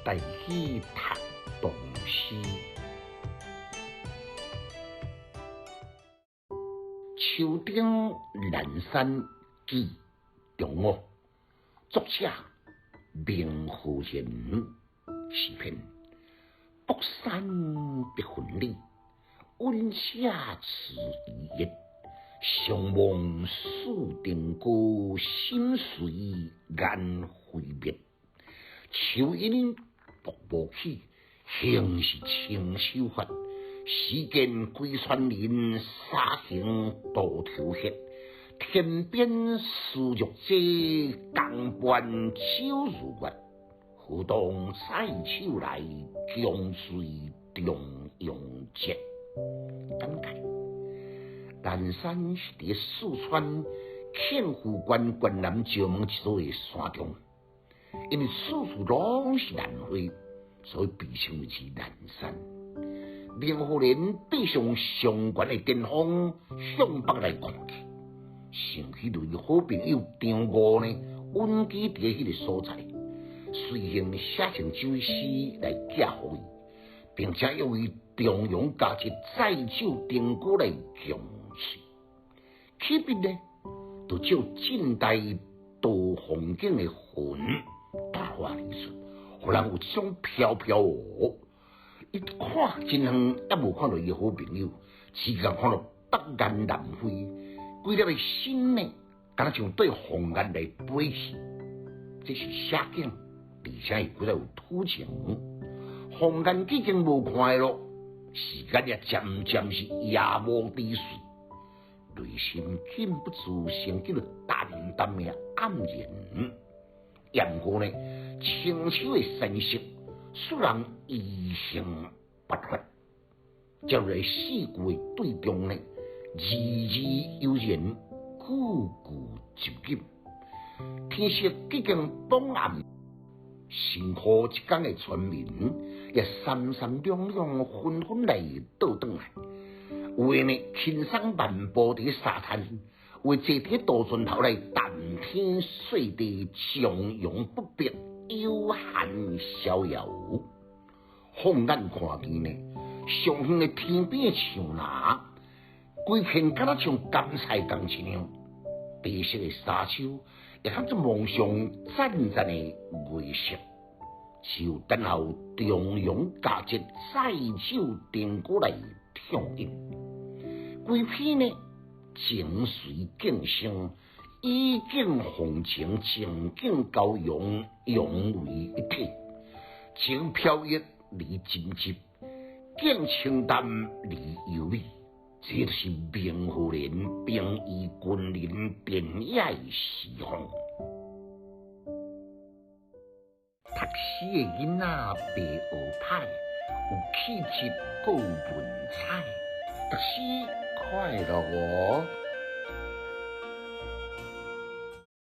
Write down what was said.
台語讀唐詩。秋頂南山寄中午，作者明浩然。詩篇：北山白雲里，溫寫慈夷日。相望四登高，心隨煙灰滅。樹陰薄霧起，興是清秀發。時見歸川人，沙行渡頭歇。天邊思玉者，江畔酒如月。何當採手來，共醉重陽節。簡介：南山是佇四川慶符縣關南石門一座的山中，因為四處攏是蘭花，所以被稱為是蘭山。明浩然爬上上懸的巔峰，向北來看去，想起伊好朋友張梧呢，隱居佇彼個所在，隨興寫成這首詩來寄予伊，並且約伊重陽佳節載酒登高來共醉。起筆呢，就照晉代杜鳳景的雲大畫而出，予人有一種飄飄哦。伊看真遠，猶無看著伊好朋友，只共看著北雁南飛，規粒的心呢，敢若像綴鴻雁來飛去。這是寫景，而且伊閣有吐情。鴻雁已經無看囉，時間也漸漸是夜幕低垂，內心禁不住升起了淡淡的黯然。毋過呢，清秋的山色，使人意興勃發。接落來四句的對中呢，字字悠然，句句入心。天色已經傍暗，辛苦一工的村民也三三兩兩紛紛來倒轉來。有的呢，輕鬆漫步佇沙灘；有的坐佇渡船頭來談天說地，從容不迫，悠閒逍遙。放眼看見呢，上遠的天邊的樹林，規片敢若像甘菜仝一樣，白色的沙丘也含著蒙上湛湛的月色，只有等候重陽佳節載酒登高來暢飲。規篇呢，情隨景生，以景諷情，情景交融，融為一體，情飄逸而真實，景清淡而優美，這就是明浩然平易近人典雅的詩風。讀書的囡仔袂學歹，有氣質閣有文采，讀書快樂哦。